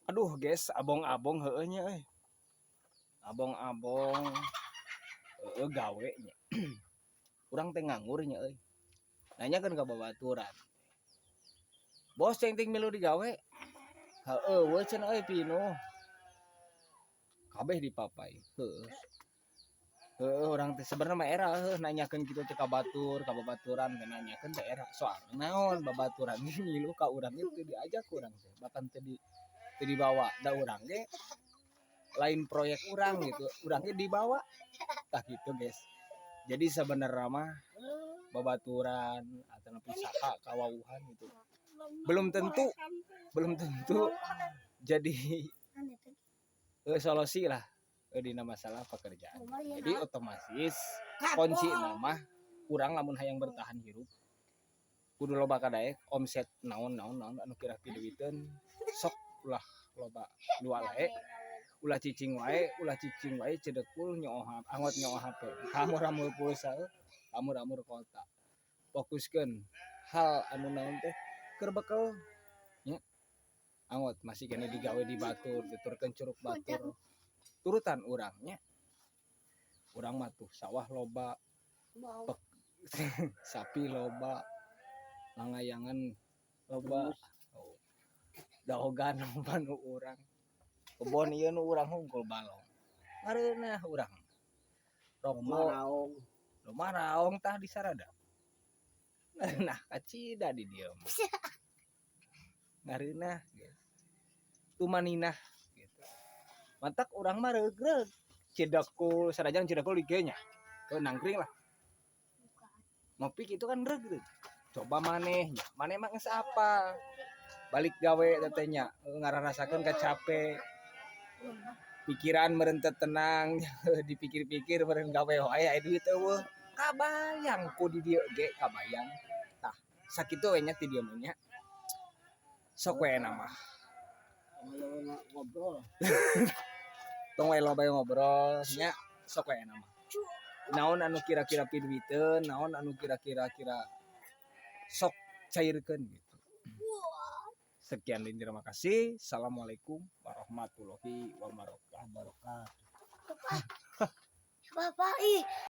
Aduh guys, abong-abong heueuh nya euy. Abong-abong heueuh gawe nya. Urang teh nganggur nya euy. Nanyakeun ka babaturan. Bos ceng ting milu digawe. Heueuh we cenah euy, pinuh. Kabeh dipapai. Heueuh. Heueuh, urang teh sebenarnya mah era heueuh nanyakeun kitu teh ka batur, ka babaturan teh nanyakeun teh era. Soalna naon, babaturan ngilu ka urang ge teu diajak ku urang teh, bahkan teu dibawa. Da urang ge lain proyek urang gitu, urang ge dibawa. Tah kitu, guys. Jadi sebenarnya mah babaturan atau saha kawauhan gitu. Belum tentu jadi solusi lah dina masalah pekerjaan. Jadi otomatis kunci mah urang lamun hayang bertahan hirup kudu loba kadaek omset naon naon naon anu kira piduiteun. Sok ulah loba lualae, ulah cicing wae, ulah cicing wae cedekul nyoo angot nyoo HP, kamur-amur pulsa, kamur-amur kota. Fokuskeun hal anu naon teh keur bekel nya. Angot masih keneh digawe di batur, tuturkeun curug batur, turutan urang nya. Urang mah tuh sawah loba, sapi loba, langayangan loba, oh, dahogan loba nu urang, kebon ieu nu urang hungkul, balong ngareunah urang rokok. Raong. Loba raong tah di sarada. Nah, kacida di dieu mah ngareunah gitu, tumaninah gitu. Matak urang mah reugreug cidekul, sanajan cidekul di kieu nya. Heuh, nangkring lah, ngopi gitu kan reugreug. Coba maneh nya, maneh mah geus apal balik gawe teh nya, ngararasakeun kacape pikiran meureun teu tenang, dipikir-pikir meureun gawe wae aya duit euweuh. Kabayang ku di dieu ge kabayang. Tah, sakitu we nya ti dieu mah nya. Sok we mah. Ngobrol. Tong we loba ngobrol nya, sok we mah. Naon anu kira-kira piduiteun, naon anu kira-kira kira sok cairkeun gitu. Sekian dan terima kasih. Assalamualaikum warahmatullahi wabarakatuh. Bapak ih.